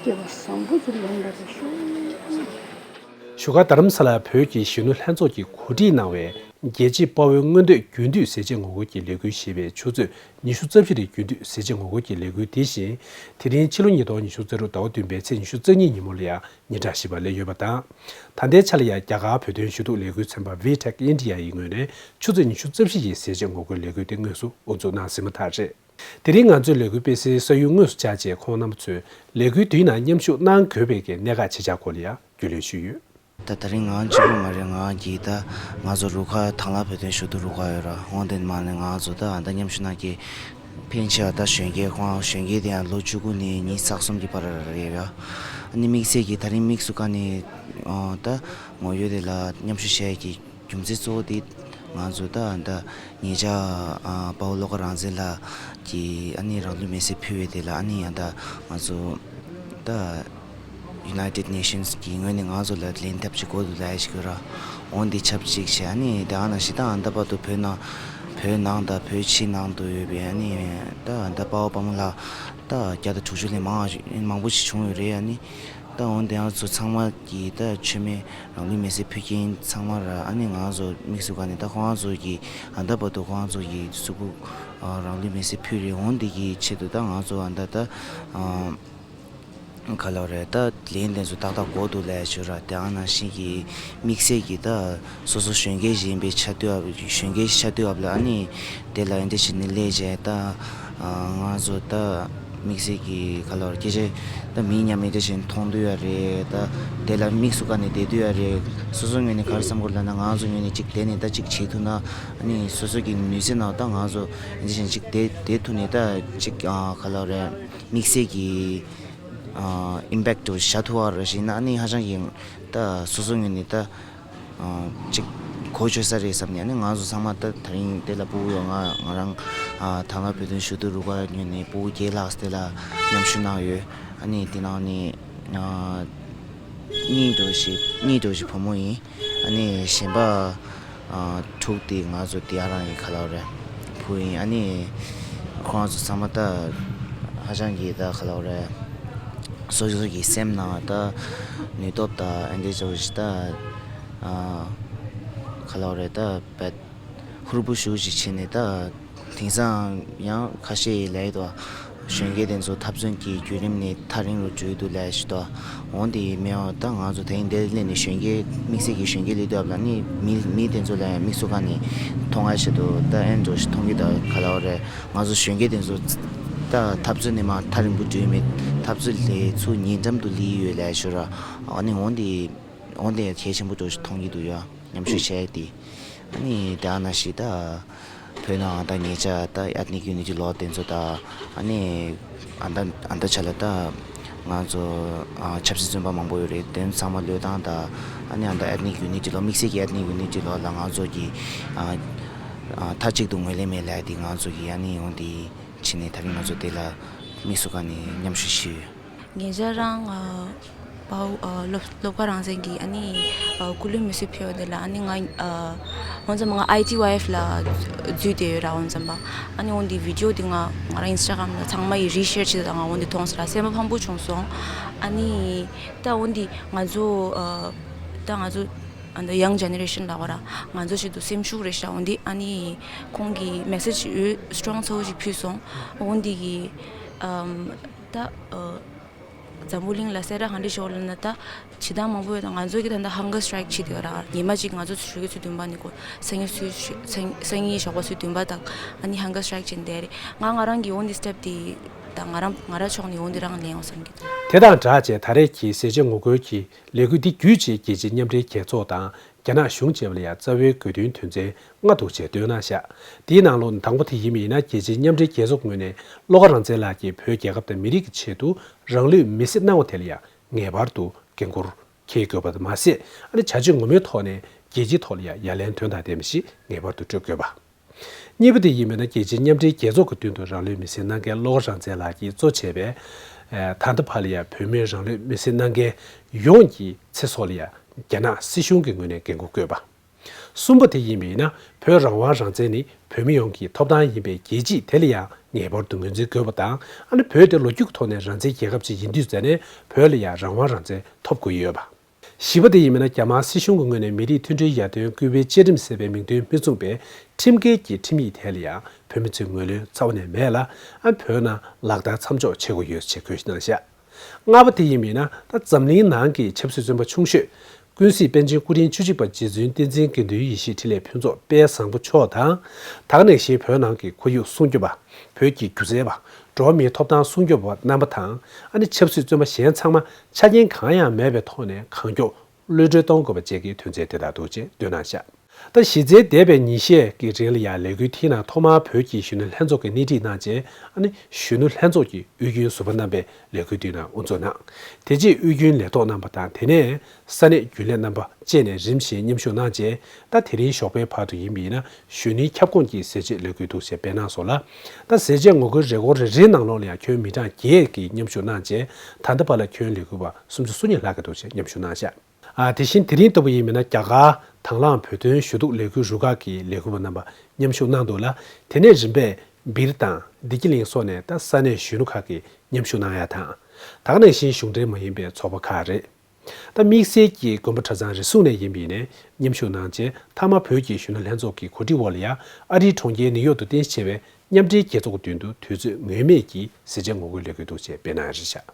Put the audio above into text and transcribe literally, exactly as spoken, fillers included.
སྐྱེ་བ་བཟང་པོ་ཅིག་ལེན་པར་ཤོག། བཞུགས་སྒར་རྡ་རམ་ས་ལ་བོད་ཀྱི་གཞོན་ནུ་ལྷན་ཚོགས་ཀྱིས་གོ་སྒྲིག་གནང་བའི་རྒྱལ་གཅེས་དཔའ་བོའི་མངོན་འདོད་རྒྱུན་མཐུད་ཟས་བཅད་ངོ་རྒོལ་གྱི་ལས་འགུལ་ཞེས་པའི་ཆུ་ཚོད་ཉི་ཤུ་རྩ་བཞི་རིང་རྒྱུན་མཐུད་ཟས་བཅད་ངོ་རྒོལ་གྱི་ལས་འགུལ་དེ་བཞིན་དེ་རིང་ཕྱི་ལོ་ཉིས་སྟོང་ཉི་ཤུ་རྩ་དྲུག་ཟླ་བ་བདུན་པའི་ཚེས་ཉི་ཤུ་རྩ་གཉིས་ཉིན་མོ་ལ་ཡང་ཉིན་གྲངས་བཞི་པ་སླེབས་ཡོད་པ་དང་། ད་ལྟའི་ཆ་ལ་ཡང་རྒྱ་གར་བོད་དོན་ཞུ་གཏུག་ལས་འགུལ་ཚན་པ་VTech India་ཡི་ངོས་ནས་ཆུ་ཚོད་ཉི་ཤུ་རྩ་བཞི་ཡི་ཟས་བཅད་ངོ་རྒོལ་ལས་འགུལ་དེ་དངོས་སུ་དབུ་འཛུགས་གནང་ཟིན་པ་དག་རེད། དེ་རིང་ང་ཚོས་ལས་འགུལ་སྤེལ་སའི་ས་ཡུལ་དངོས་སུ་བཅར་རྗེས་ཁོང་རྣམ་པ་ཚོས་ལས་འགུལ་དེའི་ནང་མཉམ་ཞུགས་གནང་དགོས་པའི་གནད་འགག་ཆེ་ཆུང་སྐོར་ལ་ཡང་རྒྱུས་ལོན་ཞུས་ཡོད། ད་ད་རིང་ང་གཅིག་པུ་མ་རེད། ང་གིས་ད་ང་ཚོ་རུ་ཁག་དང་བླངས་བོད་དོན་ཞུ་གཏུག་རུ་ཁག་ཡོད་ར། འོན་ཏེ་མ་ནས་ང་ཚོ་ད་ཨ་ད་མཉམ་ཞུགས་གནང་གི། ཕན་ཆེ་བ་ད་གཞོན་སྐྱེས་ཁོང་གཞོན་སྐྱེས་དེ་ཡང་ལོ་བཅུ་དགུ་ནས་ཉི་ཤུ་རྩ་གསུམ་གྱི་བར་རེད་ར། ཨ་ནི་དམིགས་བསལ་གྱིས་ད་རིང་དམིགས་སུ་བཀར་ནས་ཨོ་ད་ངོ་ཡོད་དེ་ལ་མཉམ་ཞུགས་བྱས་ཀྱི། རྒྱུ་མཚན་གཙོ་བོ་དེ་ང་ཚོ་ད་ད་ཉེ་ཆར་ཨ་དཔའ་བོ་བློ་དགའ་རང་བཙན་ལགས་ཀྱིས་ཨ་ནི་རང་ལུས་མེར་སྲེག་ཕུལ་བའི་དེ་ལ་ཨ་ནི་ཡང་ད་ང་ཚོ་ད་United Nations་གི་ངོས་ནས་ང་ཚོ་ལ་ལན་ཐབས་ཅིག་དགོས་འདུག་ལབ་ཡ་ཞིག་ཡོད་ར། འོན་ཏེ་ཆབས་ཅིག་བྱས་ཨ་ནི་དེ་ཨ་ནང་བཞིན་ད་ཨ་ད་བར་དུ་བོད་ནང་བོད་ནང་དང་བོད་ཕྱི་ནང་དུ་ཡོད་པའི་ཨ་ནི་ད་ཨ་ད་དཔའ་བོ་དཔའ་མོ་ལགས་ད་བརྒྱ་དང་དྲུག་ཅུ་ལས་མང་མང་པོ་ཞིག་བྱུང་ཡོད་རེད། ཨ་ནི་ད་འོན་ཏེ་ང་ཚོ་ཚང་མ་གིས་ད་མཆོད་མེ་རང་ལུས་མེར་སྲེག་ཕུལ་མཁན་ཚང་མ་ར་ཨ་ནི་ང་ཚོ་དམིགས་སུ་བཀར་ནས་ད་ཁོང་ཚོ་གིས་ཨ་ད་བར་དུ་ཁོང་ཚོ་གིས་གཟུགས་པོ་ཨ་རང་ལུས་མེར་སྲེག་ཕུལ་རེད། འོན་ཏེ་གི་ཆེད་དུ་ད་ང་ཚོ་ཨ་ད་ད་ཨ་ག་ལབ་རེད། ད་ལན་དེ་ཚོ་ཏག་ཏག་དགོས་འདུག་ལབ་ཡ་ཞུ་ར། དེ་ཨ་ནང་བཞིན་གི་དམིགས་བསལ་གྱི་ད་སོ་སོ་གཞོན་སྐྱེས་ཤིག་ཡིན་པའི་ཆ་དུས་ཨ་གཞོན་སྐྱེས་ཤིག་ཆ་དུས་ཨ་ལ་ཨ་ནི་དེ་ལ་ཨེ་འདྲ་བྱས་ནས་སླེབས་བྱས་ད་ང་ཚོ་ད་དམིགས་བསལ་གྱི་ག་ལབ་རེད། སྐད་ཆ་ད་མི་མཉམ་མི་འདྲ་བྱས་ནས་མཐོང་དུས་ཨ་རེད། ད་དེ་ལ་དམིགས་སུ་བཀར་ནས་བསྡད་དུས་ཨ་རེད། སོ་སོ་ངོས་ནས་ག་རེ་བསམ་གྱི་ཡོད་ལབ་ན་ང་ཚོ་ངོས་ནས་ཅིག་བསྡད་ནས་ད་ཅིག་བྱེད་ཐུབ་ན་ཨ་ནི་སོ་སོ་གི་ནུས་སེམས་ནང་ད་ང་ཚོ་ཨེ་འདྲ་བྱས་ནས་ཅིག་བསྡད་བསྡད་ཐུབ་ནས་ད་ཅིག་ག་ལབ་རེད། དམིགས་བསལ་གྱི་ཨ་ཨིམ་པེག་ཏུ་བཞག་ཐུབ་པ་རེད་ཞེ་ན་ཨ་ནི་ཧ་ཅང་གི་ད་སོ་སོ་ངོས་ནས་ད་ཨ་ཅིག་གོ་ཆོད་ས་རེད་བསམ་ནས་ཨ་ནི་ང་ཚོ་ཚང་མ་ད་ད་རིང་དེ་ལ་ཕྲུ་གུ་ཡོད། ང་ང་རང་ཨ་དང་བླངས་བོད་དོན་ཞུ་གཏུག་རུ་ཁག་ངོས་ནས་ཕྲུ་གུ་བརྒྱད་ལྷག་དེ་ལ་མཉམ་ཞུགས་གནང་ཡོད། ཨ་ནི་དེ་ནང་ནས་ཨ་གཉིས་འགྲོ་ཞིག་གཉིས་འགྲོ་ཞིག་བུ་མོ་ཡིན། ཨ་ནི་གཞན་པ་ཨ་དྲུག་དེ་ང་ཚོ་དེ་ཨ་རང་གི་ག་ལབ་རེད། བུ་ཡིན། ཨ་ནི་ཁོང་ཚོ་ཚང་མ་ད་ཧ་ཅང་གི་ད་ག་ལབ་རེད། སོ་སོ་གི་སེམས་ནང་ད་ནུས་སྟོབས་དང་ཨ་འདྲ་ཚོ་ཞིག་ད་ཨ་ག་ལབ་རེད། ད་བད་ཧུར་པོ་ཞུ་ཞིག་བྱས་ནས་ད་དེང་སང་ཡང་ཁ་ཤས་ཡིས་ལབ་ཡོད་དོ། གཞོན་སྐྱེས་དེ་ཚོ་འཐབ་རྩོད་ཀྱི་བརྒྱུད་རིམ་ནི་ཐག་རིང་རུ་འགྲོ་གི་འདུག་ལབ་ཞིག་དོ། འོན་ཏེ་མེད་འོ། ད་ང་ཚོ་དེ་རིང་འདིར་སླེབས་ནས་གཞོན་སྐྱེས་དམིགས་བསལ་གྱི་གཞོན་སྐྱེས་སླེབས་དུས་ལ་ནི་མི་མི་དེ་ཚོ་ལ་ཡང་དམིགས་སུ་བཀར་ནས་མཐོང་ང་ཞིག་འདུག་ད་ཨེ་འགྲོ་ཞིག་མཐོང་གི་འདུག་ག་ལབ་རེད། ང་ཚོ་གཞོན་སྐྱེས་དེ་ཚོ་ད་འཐབ་རྩོད་ནི་མ་ཐག་རིང་པོ་འགྲོ་ཡི་མེད། འཐབ་རྩོད་ལས་ཚུར་ཉེ་འགྲམ་དུ་སླེབས་ཡོད་ལབ་ཞུ་ར། ཨ་ནི་འོན་ཏེ་འོན་ཏེ་ཡང་གལ་ཆེན་པོ་འགྲོ་ཞིག་མཐོང་གི་འདུག་ཡ། མཉམ་ཞུགས་བྱས་ཏེ། ཨ་ནི་དེ་ཨ་ན་ཞིག་ད། བོད་ནང་ད་ཉེ་ཆར་ད་ethnic unity law་དེ་ཚོ་ད་ཨ་ནི་ཨ་ད་ཨ་ད་ཆ་ལ་ད་ང་ཚོ་ཨ་ཆབ་སྲིད་བཙོན་པ་མང་པོ་ཡོད་རེད། དེ་ཚང་མ་གློད་སྟངས་ད་ཨ་ནི་ཨ་ད་ethnic unity law་དམིགས་བསལ་གྱི་ethnic unity law་ལ་ང་ཚོ་གི་ཨ་ཨ་མཐའ་གཅིག་ཏུ་ངོས་ལེན་མེད་ལབ་དེ་ང་ཚོ་གི་ཨ་ནི་ཡོང་དེ་ཕྱིན་ནས་ད་རིང་ང་ཚོ་དེ་ལ་དམིགས་སུ་བཀར་ནས་མཉམ་ཞུགས་ཞུས་ཡོད། ངེད་ཅག་རང་ཨ་པའོ་ཨ་སློབ་སློབ་དགའ་རང་བཙན་གྱི་ཨ་ནི་ཨ་སྐུ་ལུས་མེར་སྲེག་ཕུལ་བ་དེ་ལ་ཨ་ནི་ང་ཨ་འོན་ཙམ་ང་ཨའི་ཊི་ཝའི་ཨེཕ་ལ་འཛུལ་བསྡད་ཡོད་ར། འོན་ཙམ་པ་ཨ་ནི་འོན་ཏེ་བི་ཌི་ཡོ་དེ་ང་ང་རང་ཨིན་སི་ཊ་གྷ་རམ་ལ་ཚང་མ་ཡིས་རི་ཤེར་བྱེད་དང་ང་འོན་ཏེ་མཐོང་སོང་ར། སེམས་པ་ཕམ་པོ་བྱུང་སོང་། ཨ་ནི་ད་འོན་ཏེ་ང་ཚོ་ཨ་ད་ང་ཚོ་ཨ་ད་ཡང་ཇེ་ནེ་རེ་ཤན་ལབ་དགོས་ར། ང་ཚོ་ཆེད་དུ་སེམས་ཤུགས་རེད་ཤག་འོན་ཏེ་ཨ་ནི་ཁོང་གིས་མེ་སེ་ཇི་ཡོད་སི་ཊོང་ཚ་བོ་ཞིག་ཕུལ་སོང་། འོན་ཏེ་གི་ཨམ་ད་ཨ། འཛམ་བུ་གླིང་ལ་གསལ་བསྒྲགས་གང་འདྲ་ཞིག་ཡོད་ལབ་ན་ད་བྱེད་སྟངས་མང་པོ་ཡོད། ད་ང་ཚོ་གི་ད་ལྟ་ཧང་གར་སི་ཊ་རའིཀ་བྱེད་དེ་ཡོད་ར། ཉི་མ་གཅིག་ང་ཚོ་ཞོགས་ཀས་ཚོད་བདུན་པ་ནས་འགོ་སང་ཉིན་ཚོད་སང་ཉིན་ཞོགས་པ་ཚོད་བདུན་པ་དང་ཨ་ནི་ཧང་གར་སི་ཊ་རའིཀ་བྱེད་བསྡད་རེད། ང་ང་རང་གི་འོན་ཏེ་སི་ཊེབ་དེ་ད་ང་རང་ང་རང་ཕྱོགས་ནས་འོན་ཏེ་རང་ལེན་ཡོང་བསམ་གྱི་འདུག་དེ་དང་སྦྲགས་བྱས་ད་རེས་ཀྱི་ཟས་བཅད་ངོ་རྒོལ་གྱི་ལས་འགུལ་འདི་བརྒྱུད་བྱས་རྒྱལ་སྤྱིའི་མཉམ་འབྲེལ་རྒྱལ་ཚོགས་དང་། རྒྱ་ནག་གཞུང་བཅས་པ་ལ་ཡང་རྩ་བའི་དགོས་འདུན་དོན་ཚན་ལྔ་འདུག་ཅེས་བཏོན་གནང་བཞག་དེའི་ནང་ལོགས་དང་པོ་དེ་ཡིན་པ་ཡིན་ན། རྒྱལ་སྤྱིའི་མཉམ་འབྲེལ་རྒྱལ་ཚོགས་ངོས་ནས་བློ་དགའ་རང་བཙན་ལགས་ཀྱིས་བོད་རྒྱལ་ཁབ་དང་མི་རིགས་ཀྱི་ཆེད་དུ་རང་ལུས་མེར་སྲེག་གནང་བ་དེ་ལ་ཡང་ངེས་པར་དུ་འགན་འཁུར་འཁྱེར་དགོས་པ་མ་ཟད། ཨ་ནི་བྱ་སྤྱོད་ངོ་མའི་ཐོག་ནས་རྒྱལ་སྤྱིའི་ཐོག་ལ་ཡང་ཡ་ལན་དོན་དང་ལྡན་པ་ཞིག་ངེས་པར་དུ་སྤྲོད་དགོས་པ། གཉིས་པ་དེ་ཡིན་པ་ན། རྒྱལ་སྤྱིའི་མཉམ་འབྲེལ་རྒྱལ་ཚོགས་ཀྱི་མདུན་དུ་རང་ལུས་མེར་སྲེག་གནང་མཁན་བློ་དགའ་རང་བཙན་ལགས་ཀྱིས་གཙོ་བྱས་པའི་ཨ་ད་ལྟ་བར་ལ་ཡང་བོད་མིའི་རང་ལུས་མེར་སྲེག་གནང་མཁན་ཡོངས་ཀྱི་ཚེ་སྲོག་ལ་ཡང་རྒྱ་ནག་སྲིད་གཞུང་གི་ངོས་ནས་འགན་འཁུར་དགོས་པ། གསུམ་པ་དེ་ཡིན་པ་ཡིན་ན། བོད་རང་དབང་རང་བཙན་ནི་བོད་མི་ཡོངས་ཀྱི་ཐོབ་ཐང་ཡིན་པས། རྒྱལ་སྤྱིས་དེ་ལ་ཡང་ངེས་པར་དུ་ངོས་འཛིན་དགོས་པ་དང་། ཨ་ནི་བོད་དེ་ལོ་རྒྱུས་ཀྱི་ཐོག་ནས་རང་བཙན་རྒྱལ་ཁབ་ཅིག་ཡིན་དུས་ཙ་ནས་བོད་ལ་ཡང་རང་དབང་རང་བཙན་ཐོབ་དགོས་ཡོད་པ། བཞི་པ་དེ་ཡིན་པ་ན། རྒྱ་དམར་སྲིད་གཞུང་གི་ངོས་ནས་མི་རིགས་མཐུན་སྒྲིལ་ཡར་ཐོན་སྐུལ་སྤེལ་བཅའ་ཁྲིམས་ཟེར་བའི་མིང་དོན་མི་མཚུངས་པའི་ཁྲིམས་འགལ་གྱི་ཁྲིམས་ཡིག་དེ་ལ་ཡང་བོད་མི་ཚོས་ངོས་ལེན་རྩ་བ་ནས་མེད་ལ། ཨ་བོད་ནང་ལག་བསྟར་མཚམས་འཇོག་བྱེད་དགོས་ཡོད་ཅེས་འགོད་གནང་བཞག་ལྔ་པ་དེ་ཡིན་པ་ཡིན་ན། ད་འཛམ་གླིང་ནང་གི་ཆབ་སྲིད་བཙོན་པ་ཆུང་ཤོས་ཀུན་གཟིགས་པཎ་ཆེན་སྐུ་ཕྲེང་བཅུ་གཅིག་པ་རྗེ་བཙུན་བསྟན་འཛིན་དགེ་འདུན་ཡེ་ཤེས་འཕྲིན་ལས་ཕུན་ཚོགས་དཔལ་བཟང་པོ་མཆོག་དང་། ད་ག་ནང་བཞིན་བོད་ནང་གི་ཁོར་ཡུག་སྲུང་སྐྱོབ་པ། བོད་ཀྱི་སྒྱུ་རྩལ་བ། འགྲོ་བ་མིའི་ཐོབ་ཐང་སྲུང་སྐྱོབ་པ་རྣམ་པ་དང་། ཨ་ནི་ཆབ་སྲིད་བཙོན་པ་གཞན་ཚང་མ་ཆ་རྐྱེན་གང་ཡང་མེད་པའི་ཐོག་ནས་གང་མགྱོགས་གློད་གྲོལ་གཏོང་དགོས་པ་བཅས་ཀྱི་དོན་ཚན་དེ་དག་འདུག་ཅེས་འདོན་གནང་བཞག་ད་གཞི་རྩའི་འདས་པའི་ཉིན་ཤས་ཀྱི་རིང་ལ་ཡང་ལས་འགུལ་དེའི་ནང་ཐོག་མར་བོད་ཀྱི་གཞོན་ནུ་ལྷན་ཚོགས་ཀྱིས་སྣེ་ཁྲིད་གནང་རྗེས། ཨ་ནི་གཞོན་ནུ་ལྷན་ཚོགས་ཀྱི་དབུས་རྒྱུན་ཟུར་པ་རྣམ་པས་ལས་འགུལ་དེའི་ནང་དབུ་འཛུགས་གནང་། དེ་རྗེས་དབུས་རྒྱུན་ལས་ཐོག་རྣམ་པ་དང་། དེ་ནས་ས་གནས་རྒྱུན་ལས་རྣམ་པ་བཅས་ནས་རིམ་བཞིན་མཉམ་ཞུགས་གནང་རྗེས། ད་དེ་རིང་ཞོགས་པའི་བར་དུ་ཡིན་པ་ཡིན་ན། གཞོན་ནུའི་ཁྱབ་ཁོངས་ཀྱི་ཟས་བཅད་ལས་འགུལ་འདུག་ཅེས་སྤེལ་གནང་སོང་ལ། ད་ཟས་བཅད་ངོ་རྒོལ་རེས་སྐོར་རེ་རེའི་ནང་ལོགས་ལ་ཡང་ཁྱོན་མི་གྲངས་བརྒྱད་ཀྱིས་མཉམ་ཞུགས་གནང་རྗེས། ད་ལྟ་བར་ལ་ཁྱོན་ལས་འགུལ་བ་སུམ་ཅུ་སོ་གཉིས་ལྷག་གིས་འདུག་ཅེས་མཉམ་ཞུགས་གནང་བཞག་ཨ་དེ་བཞིན་དེ་རིང་ལྟ་བུ་ཡིན་པ་ན། རྒྱ་གར་དང་བླངས་བོད་དོན་ཞུ་གཏུག་ལས་འགུལ་རུ་ཁག་གི་ལས་འགུལ་བ་རྣམ་པ་མཉམ་ཞུགས་གནང་འདུག་ལ། དེ་ནས་རིམ་པས་སྦིར་དང་བདེ་སྐྱིད་གླིང་སོགས་ནས་ད་ས་གནས་གཞོན་ནུ་ཁག་གིས་མཉམ་ཞུགས་གནང་ཡ་དང་། ད་ག་ནང་བཞིན་གཞུང་འབྲེལ་མ་ཡིན་པའི་ཚོགས་པ་ཁག་རེད། ད་དམིགས་བསལ་གྱི་དགོན་པ་གྲྭ་ཚང་རེ་ཟུང་ནས་ཡིན་པ་ཡིན་ནའི་མཉམ་ཞུགས་གནང་རྗེས། མཐའ་མ་བོད་ཀྱི་གཞོན་ནུ་ལྷན་ཚོགས་ཀྱི་གོ་སྒྲིག་འོག་ལ་ཡང་ཨ་རིའི་གྲོང་ཁྱེར་ནིའུ་ཡོག་ཏུ་རྟེན་གཞི་བྱས་པའི་མཉམ་འབྲེལ་རྒྱལ་ཚོགས་ཀྱི་མདུན་དུ་དུས་ཚོད་ངེས་མེད་ཀྱི་ཟས་བཅད་ངོ་རྒོལ་ལས་འགུལ་འདུག་ཅེས་སྤེལ་གནང་ཡ་རེད་བཞག